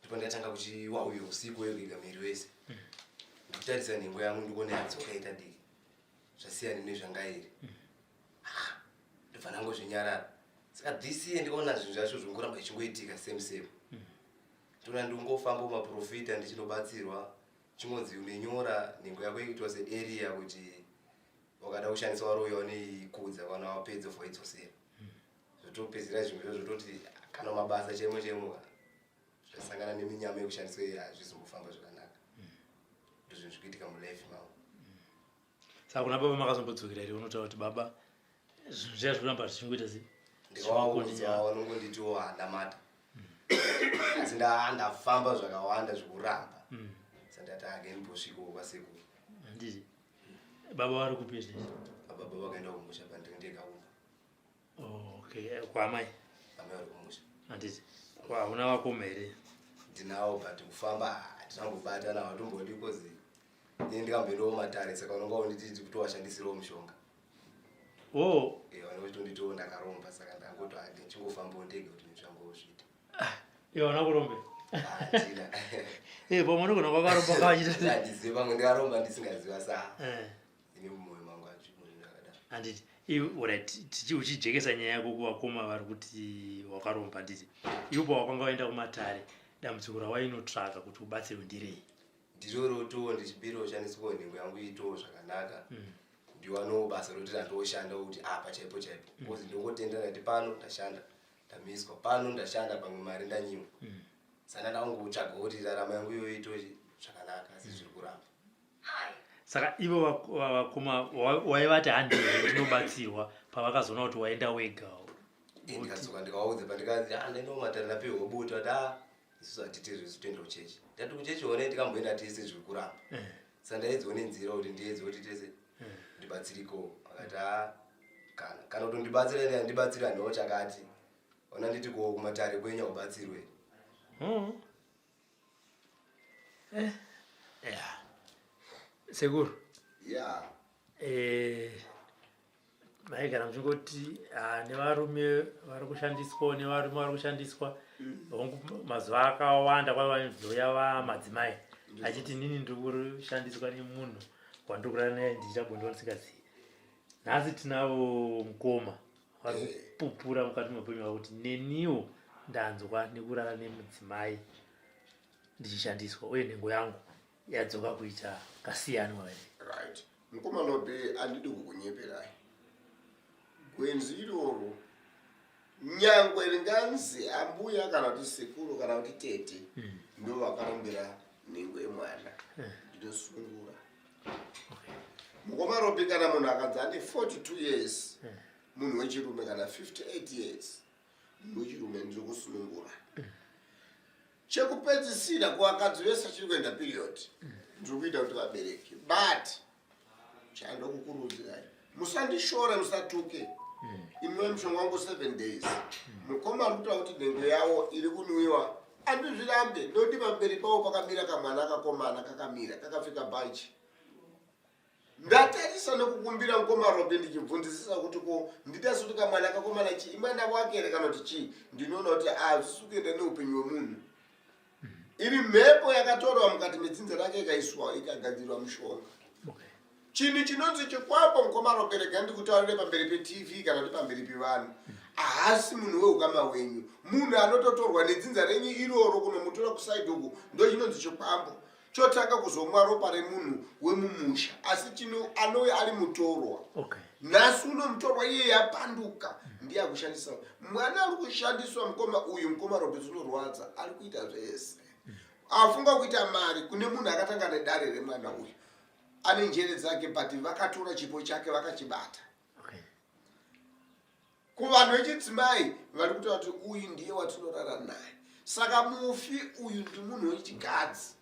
ndipo ndatanga kuchiwauya usiku wega, miri wese ndikutarisa nhengo yangu, ndikuona yadzoka ita diki, zvasiyana nezvanga iri. Ah, ndobva ndangozvinyarara. Saka this year ndikaona zvinhu zvacho zvingoramba zvichingoitika same same. Toona ndingofamba mumaprofita ndichinobatsirwa, chingonzi unenyora, nhengo yako ikuitwa searea, kuti wakada kushandisa waroya unoikudza, kana wapedza waidzosera. Zvotopedzera zvimwe zvo zvototi kana mabasa chaimo chaimo zvasangana neminyama yekushandiswa iyi, hazvizombofamba zvakanaka. Ndozvinhu zvikuitika mulife mangu. Saka kuna baba makazombodzokera here unotaura kuti, "Baba, zvinhu zviya zvikuramba zvichingoita sei?" Ndikawaudza vanongonditiwo handamata, asi ndafamba zvakawanda zvekuramba. Sandati ake ndimbosvikawo kwasekuru. Handiti baba vari kupi izvezvi? Baba vakaenda kumusha, pandiri ndega kumba. Okay, kwamai? Amai vari kumusha. Handiti hauna vakoma here? Ndinawo, but kufamba hatinambobatana, hatombodi, because ini ndikamboendawo matare, saka unonga unditi kutowashandisirawo mushonga. O. Vanenge vachitonditiwo ndakaromba, saka ndangoti ndichingofambawo ndege kuti zvinhu zviite. Iwe hauna kurombe? Handina. Pamwe unogona kwakaromba kavachita. Handizivi, pamwe ndikaromba ndisingaziva saa. Ini mumwoyo mangu hazvimo zvinhu zvakadaro. Handiti alright, uchijekesa nyaya yako kuvakoma vari kuti wakaromba, handiti iwo pawakanga waenda kumatare, dambudziko rawainotsvaka kuti ubatsirwe ndirei? Ndirorotowo ndichibirawo shandiswawo nhengo yangu iitowo zvakanaka, ndiwanawo basa rokuti randoshanda kuti apa chaipo chaipo, because ndongotenda ndati pano ndashanda ndamiswa, pano ndashanda pamwe mari ndanyimwa. Saka ndakungotsvaga kuti rarama yangu iyoyo itochi zvakanaka asi zviri kuramba. Saka ivo vakoma waivati handei ndinobatsirwa pavakazoona kuti waenda wega. Eh, ndikadzoka ndikawaudza pandikati ah ndaenda kumatare ndapihwa buta vati ah isusu hatiti zvesu toenda kuchechi. Ndati kuchechi one tikamboenda tese zviri kuramba. Eh. Saka ndaedzawo nenzira kuti ndiedze kuti tese eh. ndibatsiriko akati ah kana kana kutondibatsira ende andibatsira handiwo chakati ona nditi ko kumatare kwenyu haubatsirwe. Eh. Yeah. Sekuru. Yeah. Eh maigara muchingoti ah, nevarume vari kushandiswa nevarume vari kushandiswa mm. hongu mazuva akawanda kwaiva nedzouya vamadzimai achiti nini ndiri kushandiswa nemunhu wandiri kurara naye ndichiita bonde wandisingazivi nhasi tinavo mukoma vari eh. kupupura mukati meupenyu hwavo kuti neniwo ndanzwa nekurara nemudzimai ndichishandiswa uye nhengo yangu yadzoka kuita kasiyanwa right mukoma lobe andidi kukunyeperai gwenzi iroro nyangwe ringanzi ambuya kana kuti sekuru kana kuti tete mm. ndo vakarambira nhengo yemwana mm. ndinosungura okay. mukoma robi kana munhu akanzi ane 42 years mm. munhu wechirume kana 58 years munhu wechirume ndiri kusunungura mm. Chekupedzisira kuvakadzi vese chiri kuenda period ndiri kuita kuti vabereki but chandokukurudzirai musandishore musatuke imwe mushonga wangu seven days mukoma ari kutaura kuti nhengo yawo iri kunwiwa andizvirambe ndoti pamberi pavo pakamira kamwana kakomana kakamira kakapfeka bhachi Ndatarisa nekukumbira mukoma Robbie ndichibvunzisisa kuti ko ndiita sekuti kamwana kakomana chii mwana wake here kana kuti chii ndinoona kuti hazvisi kuenda neupenyu hwemunhu iri mhepo yakatorwa mukati medzinza rake ikaiswa ikagadzirwa mushonga chinhu chinonzi chikwambo mukoma Robbie rega ndikutaurire pamberi petv kana kuti pamberi pevanhu haasi munhu weukama hwenyu munhu anototorwa nedzinza renyu iroro kunomutora kusaidi uku ndochinonzi chikwambo chotanga kuzomwa ropa remunhu wemumusha asi chino anouya ari mutorwa okay. nhasi uno mutorwa iye yapanduka ndiye akushandisa mwana ari kushandiswa mukoma uyu mukoma robe zvinorwadza ari kuita zvese afunga kuita mari kune munhu akatanga nedare remwana uyu ane njere dzake but vakatora chipo chake vakachibata okay. Kuvanhu vechidzimai vari kutaura kuti uyu ndiye watinorara naye, saka mufi uyu ndimunhu wechikadzi,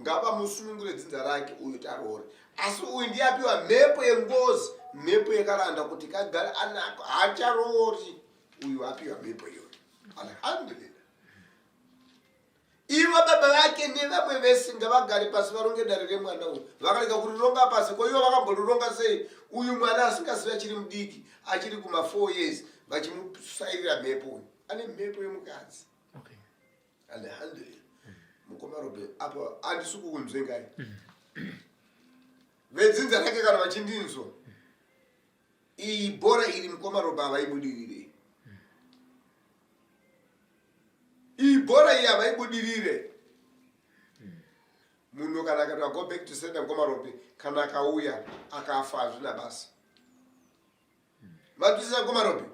ngavamusunungure dzinza rake uyu taroore. Asi uyu ndiye apiwa mhepo yengozi, mhepo yekaranda kuti kagare anako, haacharoori uyu apiwa mhepo iyoyo. Alhamdulillah. Ivo baba vake nevamwe vese ngavagare pasi varonge dare remwana uyu. Vakarega kurironga pasi ko ivo vakamborironga sei uyu mwana asingazivi achiri mudiki achiri kuma 4 years vachimusairira mhepo uyu. Ane mhepo yemukadzi. Okay. Alhamdulillah. Mukoma Robe apa andisi kukunzvengai. Vedzinza rake kana vachindinzwa. Iyi bhora iri mukoma Robe havaibudirire. Iyi bhora iyi havaibudirire. Munhu kana akati go back to sender mukoma Robe kana akauya akafa hazvina basa. Manzwisisa mukoma Robe?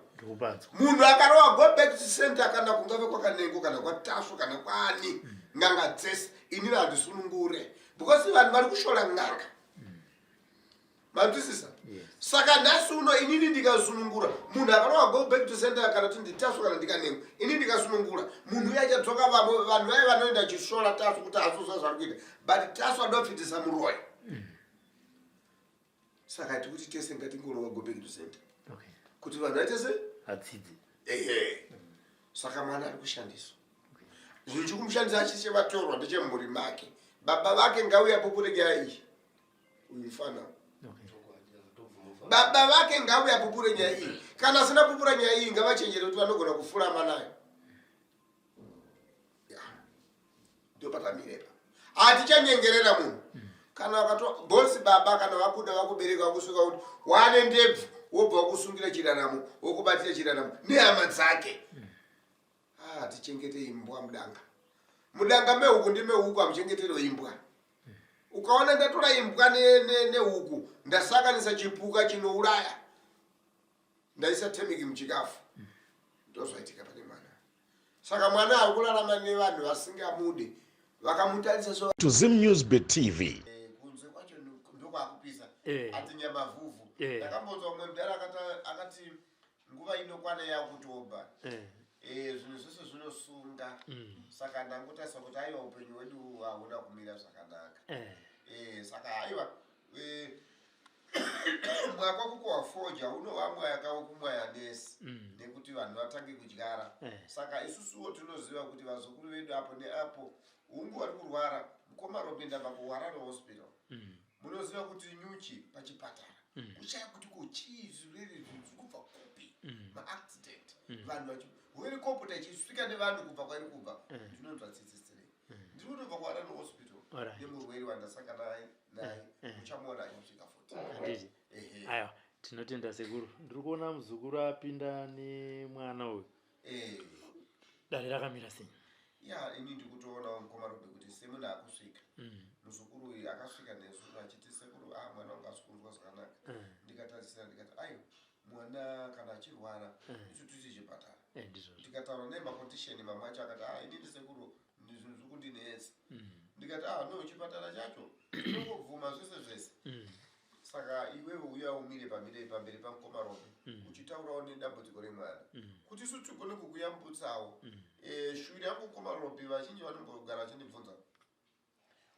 Munhu akarova go back to center kana kungave kwakanengo kana kwatasvu kana kwaani n'anga dzese inini handisunungure because vanhu vari kushora n'anga. Manzwisisa? Yes. Saka nhasi uno inini ndikasunungura munhu akarova go back to center kana kuti nditasvu kana ndikanengo ini ndikasunungura munhu uye achadzoka vamwe vanhu vaye vanoenda chisvora tasvu kuti hasoziva zvaari kuita but tasvu adopfitisa muroyi saka tikuti tese ngatingorova go back to center Okay. kuti vanhu vaite se Adzidze. ehe saka mwana ari kushandiswa zvinhu chikumushandisa achisi chevatorwa ndechemumhuri make baba vake ngauya pupure nyaya iyi uyu mfana baba vake ngauya pupure nyaya iyi kana asina pupura nyaya iyi ngavachenjere kuti vanogona kufurama nayo ndopatamirepa hatichanyengerera munhu kana vakato bosi baba kana vakuda vakubereka vakusuka kuti wane ndebvu wobva wakusungira chiraramo wokubatira chiraramo nehama dzake ah, tichengete imbwa mudanga mudanga mehuku ndimehuku hamuchengeterwe imbwa ukaona ndatora imbwa nehuku ne, ne ndasanganisa chipuka chinouraya ndaisa temiki muchikafu ndozvaitika pane mwana. Saka mwana ari kurarama nevanhu vasingamude vakamutarisa so To Zim News Bit TV. Eh, kunze kwacho ndokwakupisa Eh. ati nyamavhuvhu Eh. ndakambonzwa mumwe mudhara akati nguva inokwana yakutoba Eh. Eh, zvinhu zvese zvinosunga saka ndangotarisa kuti aiwa upenyu hwedu hauna kumira zvakanaka Eh. Eh, saka aiwa eh, mwaka kukohwa foja unova mwaka wekumwaya nesi nekuti vanhu vatange kudyara Eh. saka isusuwo tinoziva kuti vazukuru vedu apo neapo hungu vari kurwara mukoma Robi ndabva kuHarare Hospital munoziva kuti nyuchi pachipatara kushaya kuti ko chii zvirwere zviri kubva kupi maaccident vanhu vachi helicopter ichisvika nevanhu kubva kwairi kubva ndinonzwa tsitsitsirei ndiri kutobva kuHarare Hospital nemurwere wandasangana naye muchamuona achisvika futi Handiti. Ehe. Aiwa, tinotenda sekuru. Ndiri kuona muzukuru apinda nemwana uyu. Eh. Dare rakamira sei? Ya, ini ndiri kutoonawo mukoma Robe kuti semunhu akusvika muzukuru uyu akasvika nezuro achiti sekuru a mwana wangu asi kunzwa zvakanaka ndikatarisira ndikati aiwa mwana kana achirwara isu tisi chipatara Eh, ndizvozvo. ndikataura nemacondition mamwe acho akati a inini sekuru zvinhu zviri kundinetsa ndikati a no chipatara chacho tinongobvuma zvese zvese saka iwewe uya umire pamire pamberi pamukoma Robe uchitaurawo nedambudziko remwana kuti isu tigone kukuyambutsawo Eh, shuviro yangu mukoma Robe vazhinji vanombogara vachindibvunza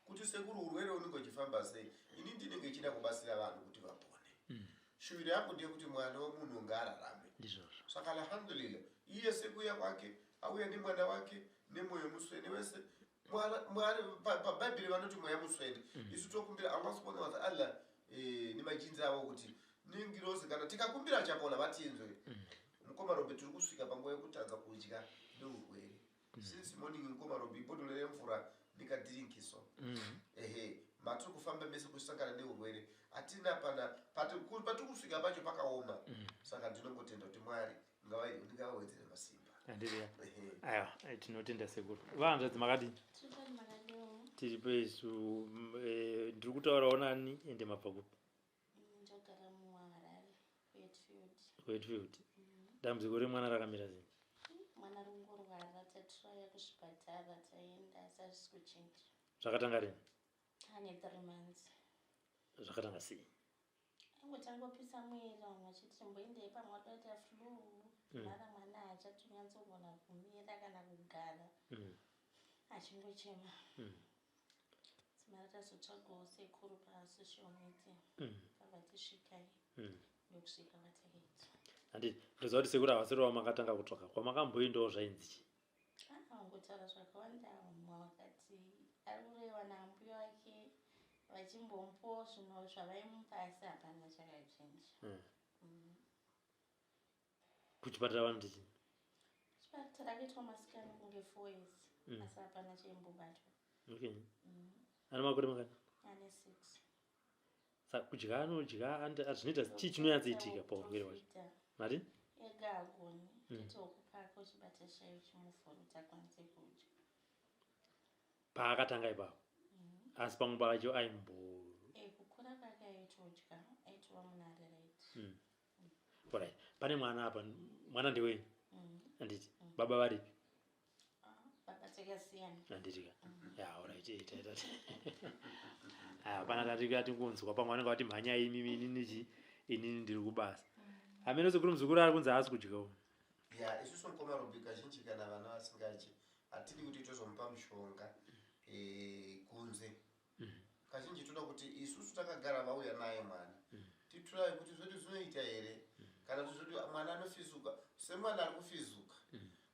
kuti sekuru urwere unenge uchifamba sei ini ndinenge ichida kubatsira vanhu kuti vapone shuviro yangu ndeyekuti mwana wemunhu ngaararame Ndizvozvo. saka alhamdulillah iye sekuuya kwake auya nemwana wake nemwoyo muswene wese Mwari pabhaibheri vanoti mweya muswene isu tokumbira Allah subhanahu wa ta'ala eh, nemachinzi avo kuti nengirozi kana tikakumbira chapona vatinzwe mukoma Robe tiri kusvika panguva yekutadza kudya neurwere since morning mukoma Robe ibhodhoro remvura ndikadhirinkiso ehe matiri kufamba mese kusangana neurwere hatina pana patiri kusvika pacho pakaoma saka ndinongotenda kuti mwari ngavawedzere masimba Handiti ya. Ehe. Aiwa, eh, tinotenda sekuru. Vahanzvadzi makadini? Tiri makadiwo Tiripo isu eh, ndiri kutaurawo nani ende mabva kupi? ndogara muHarare Wakefield Wakefield. Dambudziko remwana rakamira sei? mwana ari kungorwara tatiraya kuzvipatara taenda asi hazvisi kuchinja Zvakatanga rini? ane 3 months Zvakatanga sei? angotanga kupisa mwiri vamwe vachiti mboendei pamwe watoita flu mara mwana hachatonyatsogona kumira kana kugara achingochema dzimara tazotsvagawo sekuru pasocial media vabva tisvikai ndokusvika vatakaita Handiti ndoziva kuti sekuru havasiri vamakatanga kutsvaka kwamakamboendawo zvainzi chii? vangotaura zvakawanda mumwe vakati ari kurewa naambuya wake vachimbomupawo zvinhu zvavaimupa asi hapana chakachinja Kuchipatara vanoti chii? chipatara akaitwa mascan kunge 4 years asi hapana chaimbobatwa Okay. Ane makore mangani? ane 6 Saka kudya anodya zvinoita chii chinonyatsoitika paurwere hwacho? Mati? ega hagoni toita wokupaka uchibata shayi uchimuvhura kuti akwanise kudya Paakatanga ipapo. Asi pamwe pacho aimbo e kukura kwake aitodya aitova munhu ari right Alright. Pane mwana apa, mwana ndewenyu. Handiti. Baba varipi? Ah, baba takasiyana Handiti ka. Ya, alright. Eh, taita. Ah, pana tati atingonzwa pamwe vanenge vati mhanyai imimi inini chi inini ndiri kubasa. Hameno sekuru muzukuru ari kunzi haasi kudyawo. Ya isusu mukoma Robi kazhinji kana vana vasingadyi hatidi kuti tozomupa mushonga eh, kunze kazhinji toda kuti isusu takagara vauya naye mwana titurai kuti zvedu zvinoita here kana kuti zvedu mwana anofizuka semwana ari kufizuka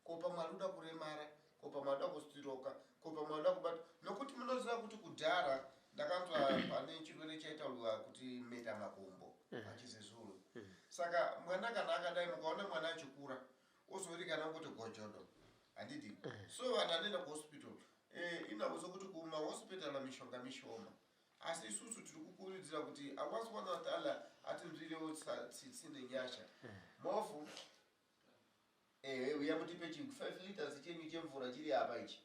ko pamwe ari kuda kuremara ko pamwe ari kuda kustiroka ko pamwe ari kuda kubata nokuti munoziva kuti kudhara ndakanzwa pane chirwere chaitaurwa kuti meta makumbo pachizezuru saka mwana kana akadai mukaona mwana achikura ozorikana kuti gojodo handidi so vanhu anoenda kuhospital eh, inhau sokuti kumahospital mishonga mishoma asi isusu tiri kukurudzira kuti Allah subhanahu wa ta'ala atinzwirewo tsitsi nenyasha mofu ehe uya mutipe chi 5 liters chenyu chemvura chiri apa ichi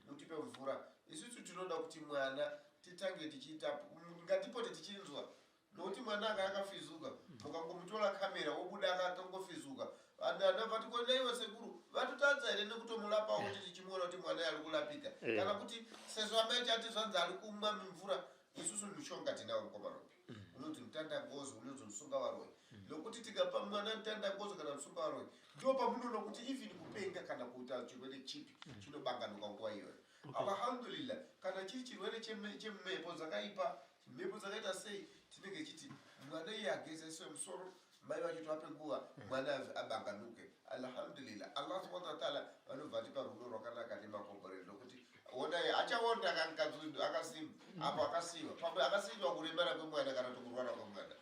mutipe mvura isusu tinoda kuti mwana titange tichiita ngatipote tichinzwa Nokuti mwana aka akafizuka, mukangomutora kamera wobuda akatongofizuka, vanhu anobva ti konaiwe sekuru vatotadza here nekutomulapawo kuti tichimuona kuti mwana ari kulapika? Kana kuti sezvo amai chati zvanzi ari kumwa mimvura, isusu mishonga tinawo mukoma Robi, unonzi mutandangozi, unonzi musunga varoyi. Nokuti tikapa mwana mutandangozi kana musunga varoyi, ndo pamunoona kuti even kupenga kana kuita chirwere chipi chinobanganuka nguva iyoyo. Alhamdulillah, kana chiri chirwere chemhepo dzakaipa, mhepo dzakaita sei, tinenge chiti mwana iye agezeswe musoro, mai vacho tovape nguva mwana abanganuke. Alhamdulillah, Allah subhanahu wa taala vanobva tipa rudo rwakanaka nemakomborero, nokuti onai achaonda kankanzu akasimba apo akasiyiwa, pamwe akasiyiwa kuremara kwemwana kana kuti kurwara kwemwana.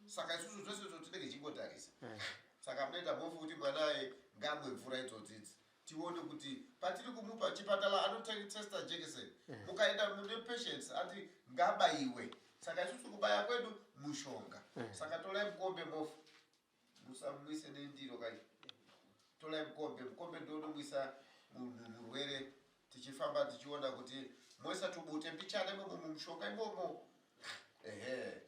Saka isusu zvese izvo tinenge tichingotarisa. Saka munoita mhofu kuti mwanaye ngamwe mvura idzodzidzi, tione kuti patiri kumupa chipatara anotesta jekiseni. Mukaenda mune patients ati ngabayiwe, saka isusu kubaya kwedu mushonga. Saka torai mukombe mofu, musamwise nendiro kai, torai mukombe. Mukombe ndounomwisa munhu murwere, tichifamba tichiona kuti moisa tubute mbichana imomo mumushonga imomo. Ehe,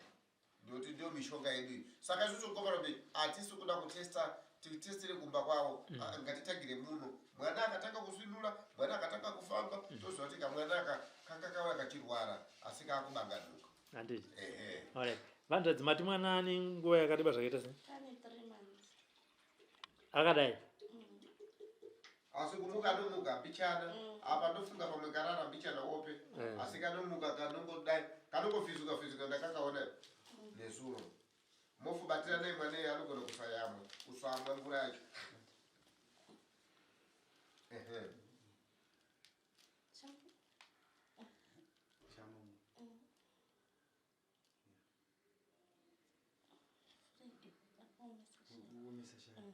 ndoti ndio mishonga yedu iyi. Saka isusu komarobe hatisi kuda kutesta, titestire kumba kwavo. Ah, ngatitangire muno. Mwana akatanga kusvinura, mwana akatanga kufamba, toziva kuti kamwana aka kanga kava kachirwara asi kaakubanganuka. Handiti? Ehe. Alright, vanzvadzi, mati mwana ane nguva yakareba zvakaita sei? Ane 3 months. Akadai? Asi kumuka anomuka mbichana. Apa ndofunga pamwe karara mbichana ope. Asi kanomuka kanongodai kanongofizuka fizuka, ndakakaona nezuro. Mofubatirana mwana iye anogona kusayamwa, kusamwa mvura yacho. Ehe. Shampoo. Shamu. Freddy, akuomesa shaya. Kuomesa shaya.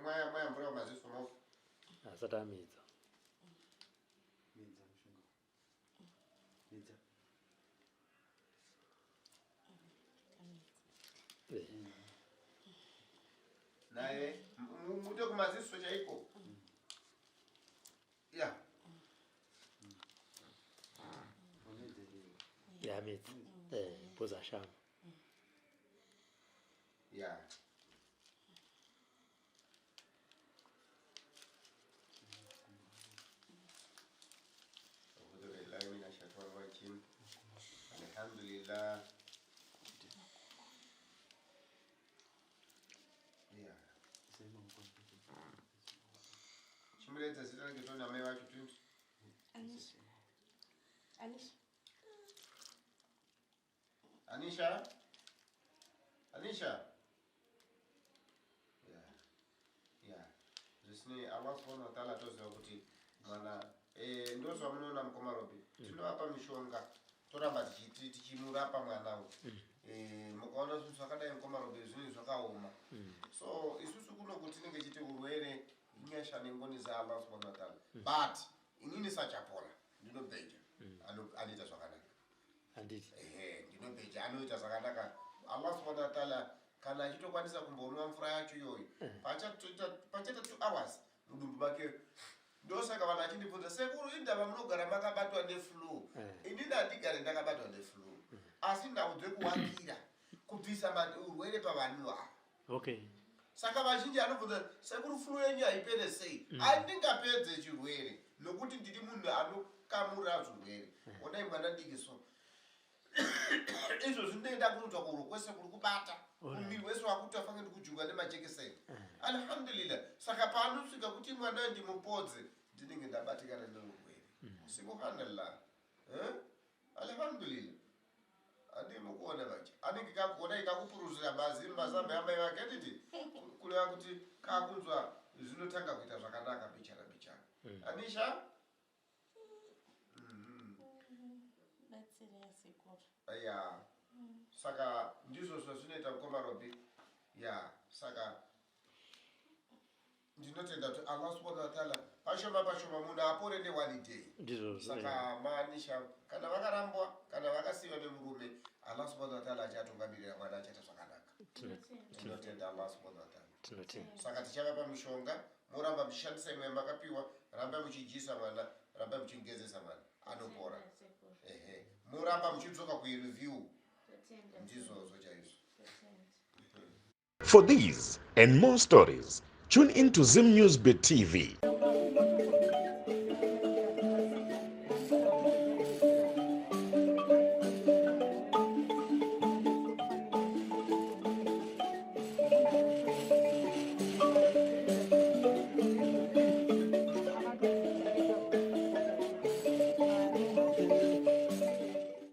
Mwaya mwaya mvura mumaziso mofu. Asati amidza. Midza mushonga. Midza. Naye mute kumaziso chaiko ya. Wamedzerewa. Yamidza because ashama. Ya. A'udhu billahi minash shaitani rajim. Alhamdulillah. Ya. Chimuredza zita rake tona mai vacho twins. Anisha. Anisha. Anisha? Anisha? Yeah. Yeah. Zvisinei, Allah subhanahu wa ta'ala toziva kuti mwana ndozvamunoona mukoma Robi. Tinovapa mishonga, toramba tichimurapa mwana uyu. Mukaona zvinhu zvakadai mukoma Robi, zvinhu zvakaoma. So isusu kuno kuti tinenge chiti urwere inyasha nengoni zaAllah subhanahu wa ta'ala. But inini sachapola ndinobheja anoita zvakanaka. Handiti? Ehe, ndinobheja anoita zvakanaka. Allah subhanahu wa ta'ala kana achitokwanisa kumbonwa mvura yacho iyoyo, pachaita 2 hours mudumbu make. Ndosaka vanhu achindibvunza, "Sekuru, indava munogara makabatwa neflu?" Inini handigare ndakabatwa neflu, asi nhau dzekuwakira kubvisa urwere pavanhu ava. Saka vazhinji anobvunza, "Sekuru, flu yenyu haipere sei?" Handingapedze chirwere nokuti ndiri munhu anokamura zvirwere. Onai mwana diki, so izvozvi ndinoenda kunoita kuro kwese kuri kubata muviri wese wakuti afange ndikujunga nemajekiseni. Alhamdulillah, saka paanosvika kuti mwana ndimupodze, ndinenge ndabatikana neurwere. Subhanallah. Eh? Alhamdulillah, handimukuona manje anenge kakuonai kakupuruzira mazi mazambi amai vake, anditi? Kureva kuti kakunzwa zvinotanga kuita zvakanaka mbichana mbichana. Anisha. Batsirei sekuru. Ya, saka ndizvo zvazvinoita mukoma Robi. Ya, saka ndinotenda kuti Allah subhanahu wa taala pashoma pashoma munhu apore neone day. Ndizvozvo. Saka maanisha kana vakarambwa kana vakasiyiwa nemurume, Allah subhanahu wa taala achatungamirira mwana, achaita zvakanaka. Tinotenda Allah subhanahu wa taala. Tinotenda. Saka tichavapa mishonga, moramba muchishandisa imwe yamakapiwa, rambai muchidyisa mwana, rambai muchigezesa mwana, anopora. Ehe, moramba muchidzoka kuireview. Ndizvozvo chaizvo. For these and more stories, tune in to Zim News Bit TV.